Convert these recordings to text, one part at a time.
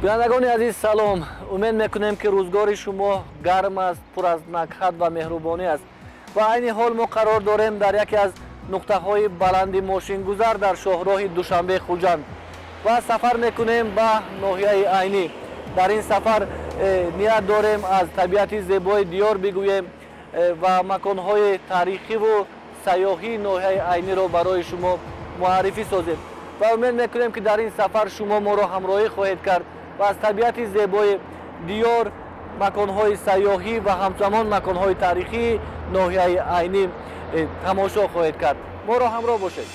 Бинандагони азиз, салом. Умед мекунем, ки рӯзгори шумо гарм аст, пур аз накҳат ва меҳрубонӣ аст. Ва айни ҳол мо қарор дорем дар яке аз нуқтаҳои баланди мошингузар дар шоҳроҳи Душанбе Хуҷанд ва сафар мекунем ба ноҳияи Айнӣ. Дар ин сафар ният дорем аз табиати зебои диёр бигӯем ва маконҳои таърихиву сайёҳии ноҳияи Айниро барои шумо муаррифӣ созем. Ва умед мекунем, ки дар ин сафар шумо моро ҳамроҳӣ хоҳед кард ва аз табиати зебои диёр, маконҳои сайёҳӣ ва ҳамзамон маконҳои таърихии ноҳияи Айнӣ тамошо хоҳед кард. Моро ҳамроҳ бошед.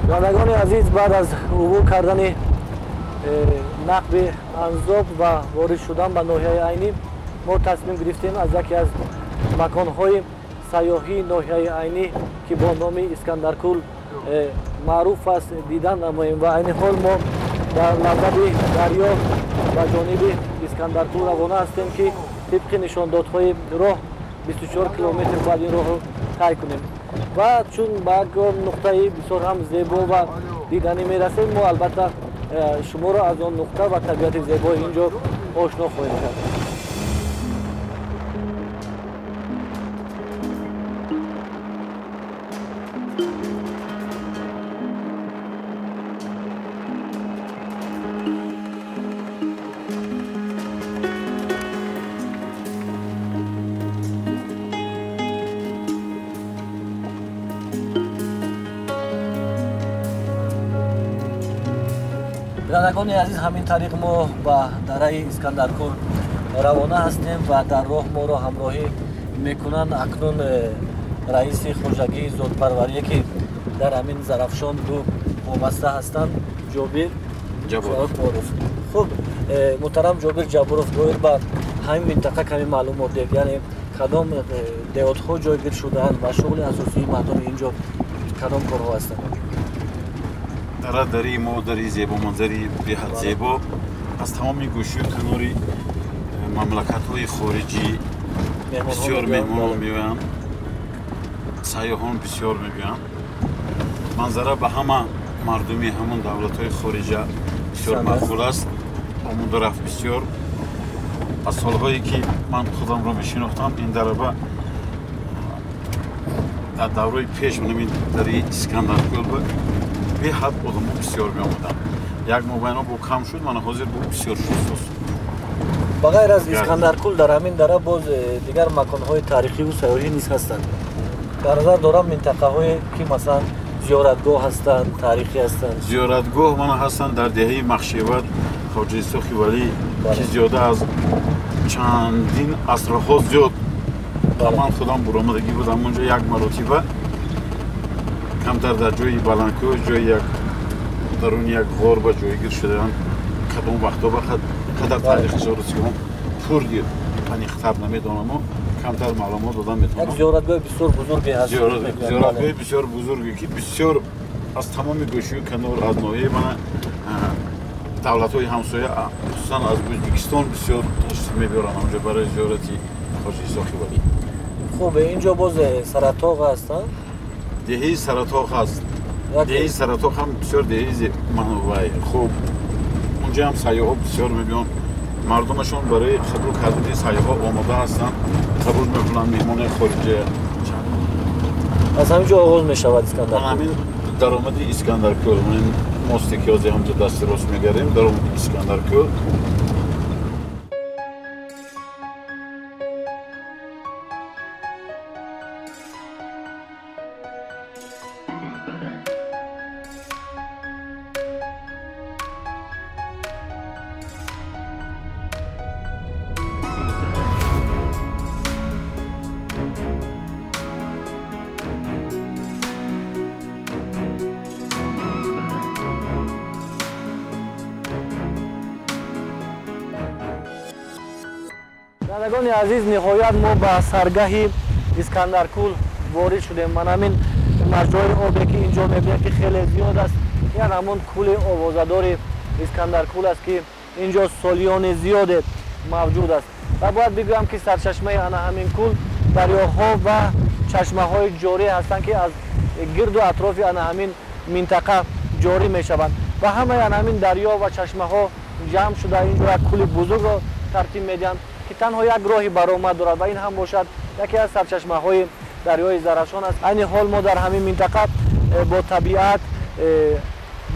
Бинандагони азиз, баъд аз убур кардани нақби Анзоб ва ворид шудан ба ноҳияи Айнӣ, мо тасмим гирифтем аз яке аз маконҳои сайёҳии ноҳияи Айнӣ, ки бо номи Искандаркул маъруф аст, дидан намоем. Ва айни ҳол мо дар лабаби дарё ба ҷониби Искандаркул равона ҳастем, ки тибқи нишондодҳои роҳ 24 километр бояд ин роҳро тай кунем. Ва чун ба як нуқтаи бисёр ҳам зебо ва диданӣ мерасем, мо албатта шуморо аз он нуқта ва табиати зебои ин ҷо ошно хоҳем кард. Бинандагони азиз, ҳамин тариқ мо ба дараи Искандаркул равона ҳастем ва дар роҳ моро ҳамроҳӣ мекунанд акнун раиси хоҷагии зодпарварие, ки дар ҳамин Зарафшон ду вобаста ҳастанд, Ҷобир Ҷабборов. Хуб, муҳтарам Ҷобир Ҷабборов, доир ба ҳамин минтақа каме маълумот диҳед, яъне кадом деҳотҳо ҷойгир шудаанд ва шуғли асосии мардуми ин ҷо кадом корҳо ҳастанд? Дара дари мо дари зебо, манзари беҳад зебо. Аз тамоми гӯшию канори мамлакатҳои хориҷӣ бисёр меҳмонон меоянд, сайёҳон бисёр мебиёянд. Манзара ба ҳама мардуми ҳамон давлатҳои хориҷа бисёр маъқул аст. Омодарафт бисёр. Аз солҳое ки ман худамро мешинохтам, ин дараба дар давраи пеш манамин дари Искандаркул беҳад одамо бисёр меомаданд. Як мобайно бо кам шуд, мана ҳозир бо бисёр шуд. Ба ғайр аз Искандаркул дар ҳамин дара боз дигар маконҳои таърихиву сайёҳӣ низ ҳастанд. Дар назар дорам минтақаҳое ки масалан зиёратгоҳ ҳастанд, таърихӣ ҳастанд. Зиёратгоҳ мана ҳастанд дар деҳаи Махшеват, Хоҷа Исоқи Валӣ, ки зиёда аз чандин асрҳо зиёд. Ман худам буромадагӣ будам онҷо як маротиба, камтар дар ҷои баландкӯҳ, ҷои як даруни як ғор ба ҷойгир шудаанд. Кадом вақтҳо ба қадар таърихшиёру сиём пур аниқтар намедонаму камтар маълумот додан метавонам. Як зиёратгоҳи бисёр бузурге ҳаст. Зиёратгоҳи бисёр бузурге, ки бисёр аз тамоми гӯшию канор, аз ноҳияи мана давлатҳои ҳамсоя, хусусан аз Ӯзбекистон бисёр ташриф мебиёранд онҷо барои зиёрати Хоҷа Исоқи Валӣ. Хуб, ин ҷо боз Саратоғ ҳаст? Деҳаи Саратоғ ҳаст. Деҳаи Саратоғ ҳам бисёр деҳаи манвай хуб. Унҷа ҳам сайёҳҳо бисёр мебиёнд. Мардумашон барои қабул кардани сайёҳҳо омода ҳастанд, қабул мекунанд меҳмонои хориҷа. Аз ҳамин ҷо оғоз мешавад Искандаркул. Ҳамин даромади Искандаркул, ин мосте ки ҳозир ҳамҷо дасти рост мегарем, даромади Искандаркул. Бинандагони азиз, ниҳоят мо ба саргаҳи Искандаркул ворид шудем. Ман ҳамин маҷрои обе ки инҷо мебинед, ки хеле зиёд аст, ян ҳамон кӯли овозадори Искандаркул аст, ки инҷо солиёни зиёде мавҷуд аст. Ва бояд бигӯям, ки сарчашмаи ана ҳамин кӯл дарёҳо ва чашмаҳои ҷорӣ ҳастанд, ки аз гирду атрофи ана ҳамин минтақа ҷорӣ мешаванд ва ҳамаи ана ҳамин дарё ва чашмаҳо ҷамъ шуда инҷо як кӯли бузургро тартиб медиҳанд, ки танҳо як роҳи баромад дорад ва ин ҳам бошад яке аз сарчашмаҳои дарёи Зарафшон аст. Айни ҳол мо дар ҳамин минтақа бо табиат,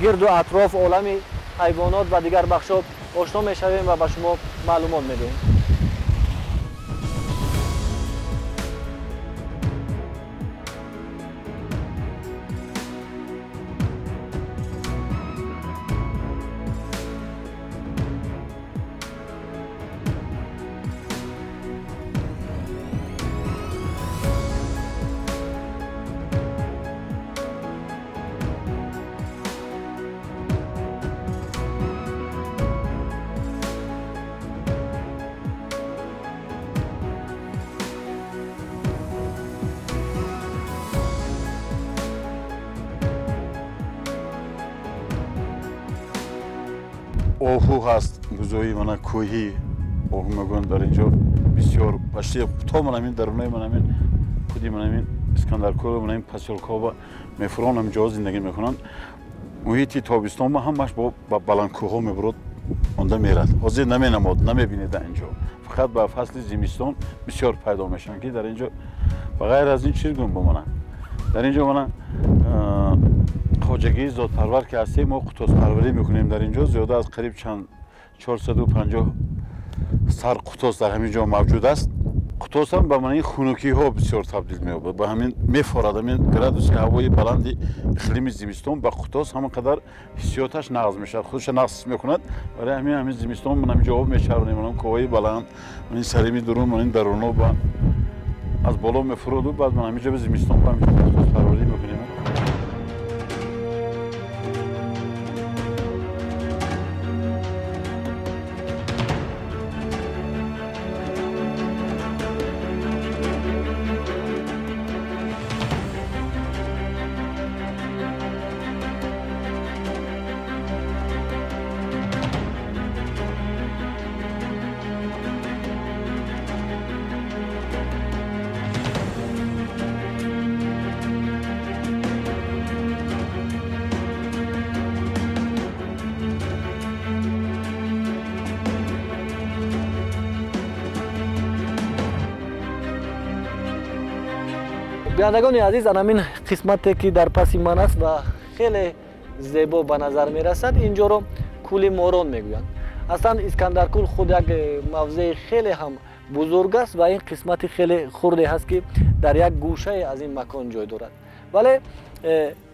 гирду атроф, олами ҳайвонот ва дигар бахшҳо ошно мешавем ва ба шумо маълумот медиҳем. Оҳу ҳаст, гузои мана кӯҳӣ оҳу мегӯянд дар инҷо бисёр пашти то манамин дарунаи манамин худи манамин Искандаркӯл, манамин посёлкҳо мефурон, ҳаминҷоҳо зиндагӣ мекунанд. Муҳити тобистон ма ҳамаш ба баландкӯҳҳо мебурад, онда мерад. Ҳозир наменамод, намебинед дар инҷо. Фақат ба фасли зимистон бисёр пайдо мешаванд, ки дар инҷо ба ғайр аз ин чиз гум бомонанд. Дар инҷо мана хоҷагии зодпарвар ки ҳастем, мо қутоспарварӣ мекунем. Дар инҷо зиёда аз қариб чанд 450 сар қутос дар ҳамин ҷо мавҷуд аст. Қутос ҳам ба маънии хунукиҳо бисёр табдил меёбад, ба ҳамин мефорад. Ҳамин градуси ҳавои баланди иқлими зимистон ба қутос ҳамон қадар ҳиссиёташ нағз мешавад, худша нағз ҳис мекунад. Барои ҳамин зимистон ман ҳамин ҷо мечаронем, манам кӯҳҳои баланд, ман сарими дурун, ман даруно ба аз боло мефуроду, баъд ман ҳамин ҷо ба зимистон ба ҳамин қутоспарварӣ мекунем. Бинандагони азиз, ана ҳамин қисмате ки дар паси ман аст ва хеле зебо ба назар мерасад, инҷоро кӯли Морон мегӯянд. Аслан Искандаркӯл худ як мавзеи хеле ҳам бузург аст ва ин қисмати хеле хурде ҳаст, ки дар як гӯшае аз ин макон ҷой дорад. Вале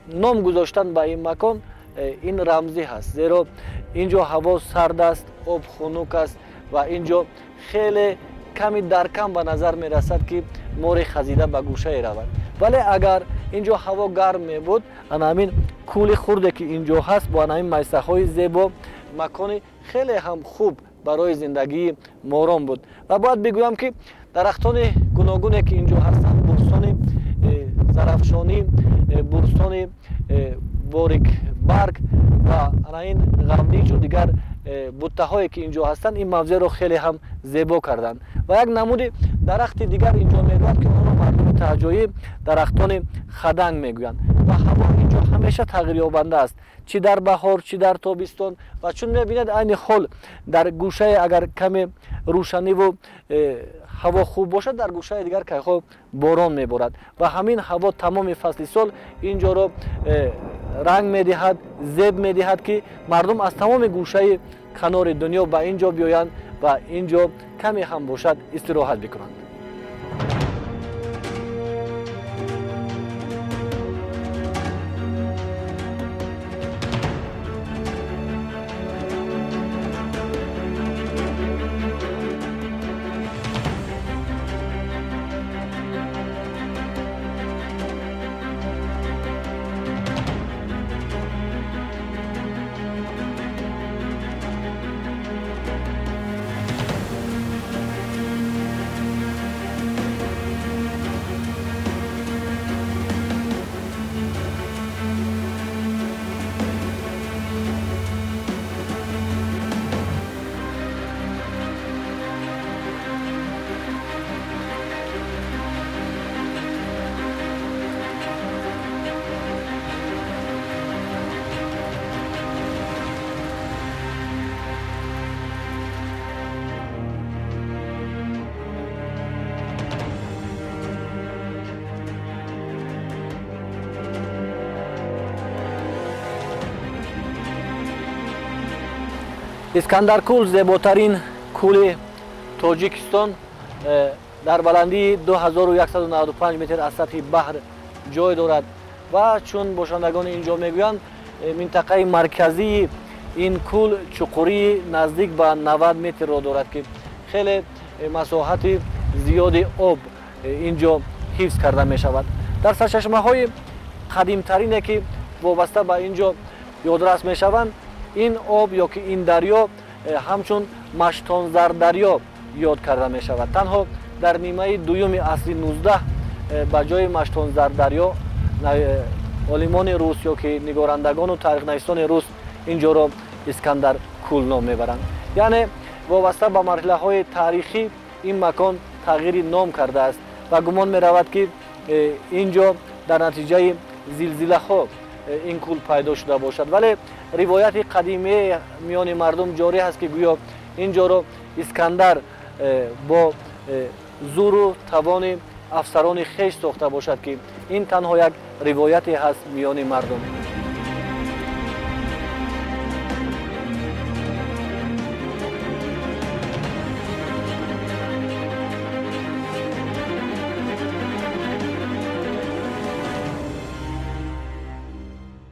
ном гузоштан ба ин макон ин рамзӣ ҳаст, зеро инҷо ҳаво сард аст, об хунук аст ва инҷо хеле ками дар кам ба назар мерасад, ки мори хазида ба гӯшае равад. Вале агар инҷо ҳаво гарм мебуд, ана ҳамин кӯли хурде ки инҷо ҳаст бо ана ҳамин майсаҳои зебо макони хеле ҳам хуб барои зиндагии морон буд. Ва бояд бигӯям, ки дарахтони гуногуне ки инҷо ҳастанд, бурстони Зарафшонӣ, бурстони борикбарг ва ана ин ғавниҷу дигар буттаҳое ки инҷо ҳастанд, ин мавзеъро хеле ҳам зебо карданд. Ва як намуди дарахти дигар инҷо мерӯяд, ки онро мардуми таҳҷоӣ дарахтони хаданг мегӯянд. Ва ҳаво инҷо ҳамеша тағйирёбанда аст, чӣ дар баҳор, чӣ дар тобистон. Ва чун мебинед, айни ҳол дар гӯшае агар каме рӯшаниву ҳаво хуб бошад, дар гӯшаи дигар кайҳо борон меборад ва ҳамин ҳаво тамоми фасли сол инҷоро ранг медиҳад, зеб медиҳад, ки мардум аз тамоми гӯшаи канори дунё ба ин ҷо биёянд ва ин ҷо каме ҳам бошад истироҳат бикунанд. Искандаркул зеботарин кӯли Тоҷикистон дар баландии 2195 метр аз сатҳи баҳр ҷой дорад ва чун бошандагони ин ҷо мегӯянд, минтақаи марказии ин кӯл чуқурии наздик ба 90 метрро дорад, ки хеле масоҳати зиёди об ин ҷо ҳифз карда мешавад. Дар сарчашмаҳои қадимтарине, ки вобаста ба ин ҷо ёдрас мешаванд, ин об ё ки ин дарё ҳамчун Маштонзардарё ёд карда мешавад. Танҳо дар нимаи дуюми асри 19 ба ҷои Маштонзардарё олимони рус ё ки нигорандагону таърихнависони рус ин ҷоро Искандаркул ном мебаранд. Яъне вобаста ба марҳилаҳои таърихӣ ин макон тағйири ном кардааст ва гумон меравад, ки ин ҷо дар натиҷаи зилзилаҳо ин кӯл пайдо шуда бошад. Вале ривояти қадимии миёни мардум ҷорӣ ҳаст, ки гӯё ин ҷоро Искандар бо зуру тавони афсарони хеш сохта бошад, ки ин танҳо як ривояте ҳаст миёни мардум.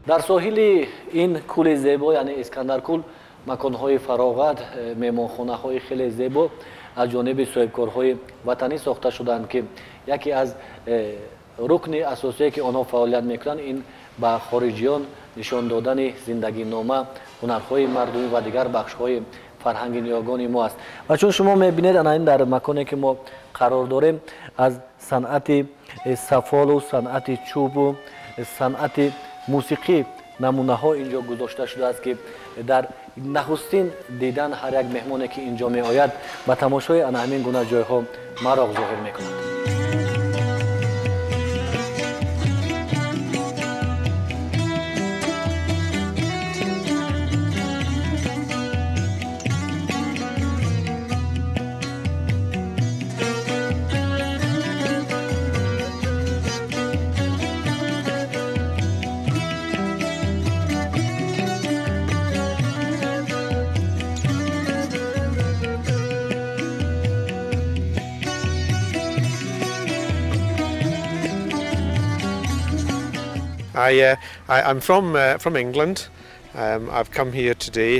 Дар соҳили ин кӯли зебо, яъне Искандаркул, маконҳои фароғат, меҳмонхонаҳои хеле зебо аз ҷониби соҳибкорҳои ватанӣ сохта шудаанд, ки яке аз рукни асосие, ки онҳо фаъолият мекунанд, ин ба хориҷиён нишон додани зиндагинома, ҳунарҳои мардумӣ ва дигар бахшҳои фарҳанги ниёгони мо аст. Ва чун шумо мебинед, ана ин дар маконе, ки мо қарор дорем, аз санъати сафолу, санъати чӯбу санъати мусиқӣ намунаҳо ин ҷо гузошта шудааст, ки дар нахустин дидан ҳар як меҳмоне, ки ин ҷо меояд, ба тамошои ана ҳамин гуна ҷойҳо мароқ зоҳир мекунад. I'm from England. I've come here today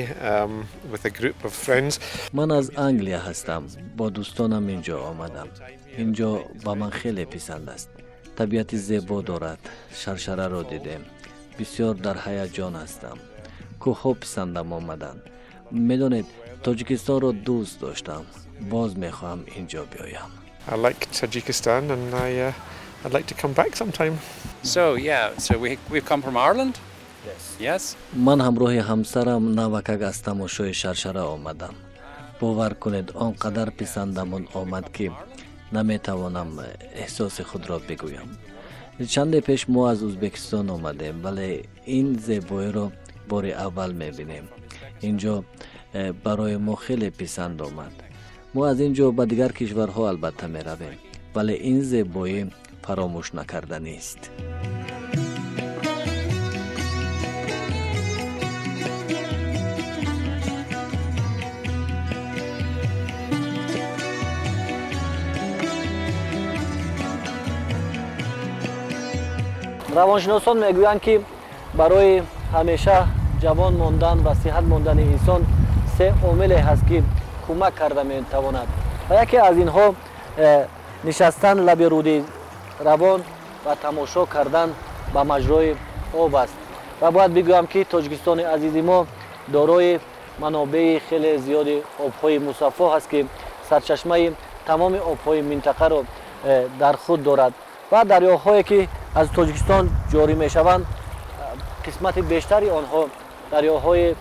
with a group of friends. Ман аз Англия ҳастам. Бо дӯстонам инҷо омадам. Инҷо ба ман хеле писанд аст. Табиати зебо дорад. Шаршараро дидем. Бисёр дар ҳаяҷон ҳастам. Кӯҳҳо писандам омаданд. Медонед, Тоҷикистонро дӯст доштам. Боз мехоҳам инҷо биёям. I like Tajikistan and I'd like to come back sometime. So yeah, so we've come from Ireland. Yes. Yes. Ман ҳамроҳи ҳамсарам навакак аз тамошои шаршара омадам. Бовар кунед, он қадар писандамон омад, ки наметавонам эҳсоси худро бигӯям. Чанде пеш мо аз Ӯзбекистон омадем, вале ин зебоиро бори аввал мебинем. Инҷо барои мо хеле писанд омад. Мо аз ин ҷо ба дигар кишварҳо албатта меравем, вале ин зебоӣ фаромӯш накарданист. Равоншиносон мегӯянд, ки барои ҳамеша ҷавон мондан ва сиҳат мондани инсон се омиле ҳаст, ки кӯмак карда метавонад, ва яке аз инҳо нишастан лаби руди равон ва тамошо кардан ба маҷрои об аст. Ва бояд бигӯям, ки Тоҷикистони азизи мо дорои манобеи хеле зиёди обҳои мусаффо ҳаст, ки сарчашмаи тамоми обҳои минтақаро дар худ дорад ва дарёҳое, ки аз Тоҷикистон ҷорӣ мешаванд, қисмати бештари онҳо дарёҳои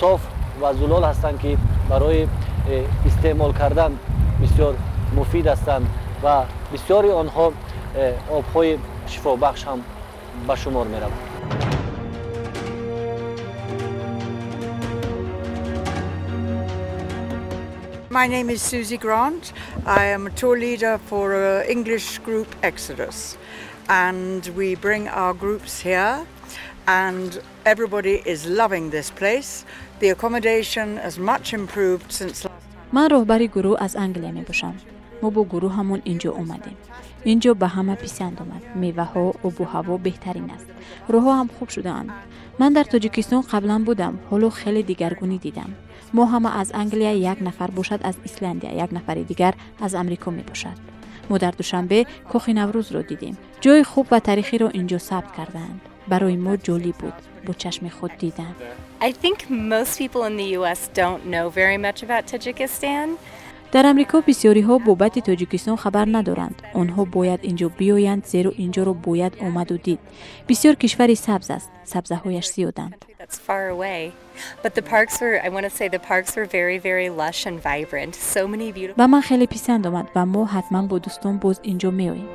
соф ва зулол ҳастанд, ки барои истеъмол кардан бисёр муфид ҳастанд ва бисёри онҳо обҳои шифобахш ҳам ба шумор мераванд. My name is Susie Grant. I am a tour leader for English group Exodus, and we bring our groups here and everybody is loving this place. The accommodation has much improved since last time. Ман роҳбари гурӯҳ аз Англия мебошам. Мо бо гурӯҳамон инҷо омадем. Инҷо ба ҳама писанд омад. Меваҳо, обу ҳаво беҳтарин аст. Роҳҳо ҳам хуб шудаанд. Ман дар Тоҷикистон қаблан будам, ҳоло хеле дигаргунӣ дидам. Мо ҳама аз Англия, як нафар бошад аз Исландия, як нафари дигар аз Амрико мебошад. Мо дар Душанбе кохи Наврӯзро дидем. Ҷои хуб ва таърихиро инҷо сабт кардаанд. Барои мо ҷолиб буд бо чашми худ дидан. I think most people in the US don't know very much about Tajikistan. Дар Амрико бисёриҳо бобати Тоҷикистон хабар надоранд. Онҳо бояд инҷо биёянд, зеро инҷоро бояд омаду дид. Бисёр кишвари сабз аст, сабзаҳояш зиёданд. That's far away. But the parks were, I want to say the parks were very, very lush and vibrant. So many beautiful. Ба ман хеле писанд омад ва мо ҳатман бо дӯстон боз инҷо меоем.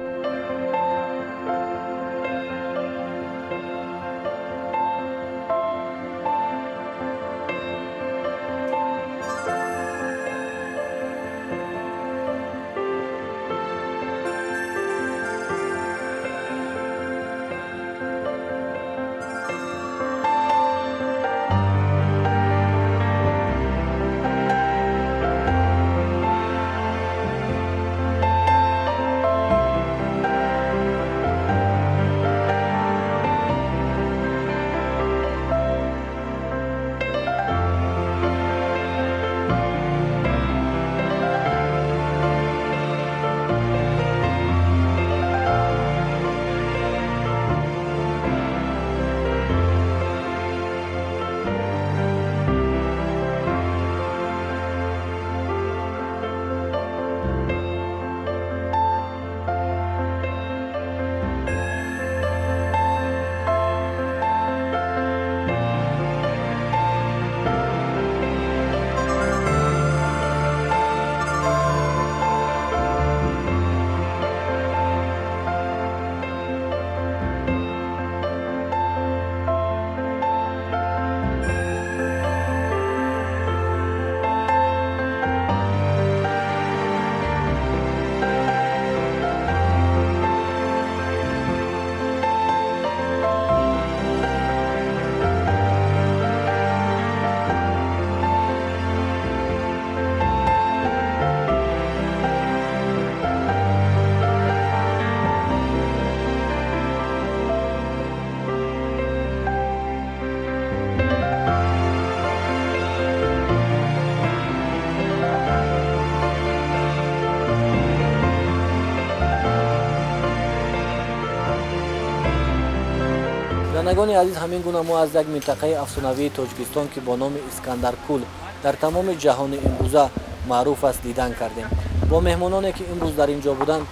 Бинандагони азиз, ҳамин гуна мо аз як минтақаи афсонавии Тоҷикистон, ки бо номи Искандаркул дар тамоми ҷаҳони имрӯза маъруф аст, дидан кардем. Бо меҳмононе, ки имрӯз дар ин ҷо буданд,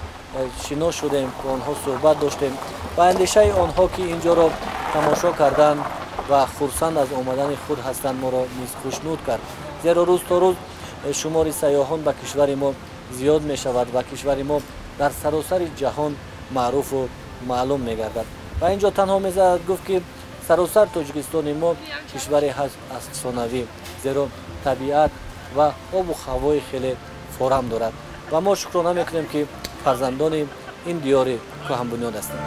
шинос шудем, бо онҳо суҳбат доштем ва андешаи онҳо, ки ин ҷоро тамошо карданд ва хурсанд аз омадани худ ҳастанд, моро низ хушнуд кард. Зеро рӯз то рӯз шумори сайёҳон ба кишвари мо зиёд мешавад ва кишвари мо дар саросари ҷаҳон маъруфу маълум мегардад. Ва инҷо танҳо мезад гуфт, ки саросар Тоҷикистони мо кишваре ҳаст афсонавӣ, зеро табиат ва обу ҳавои хеле форам дорад ва мо шукрона мекунем, ки фарзандони ин диёри кӯҳанбунёд ҳастем.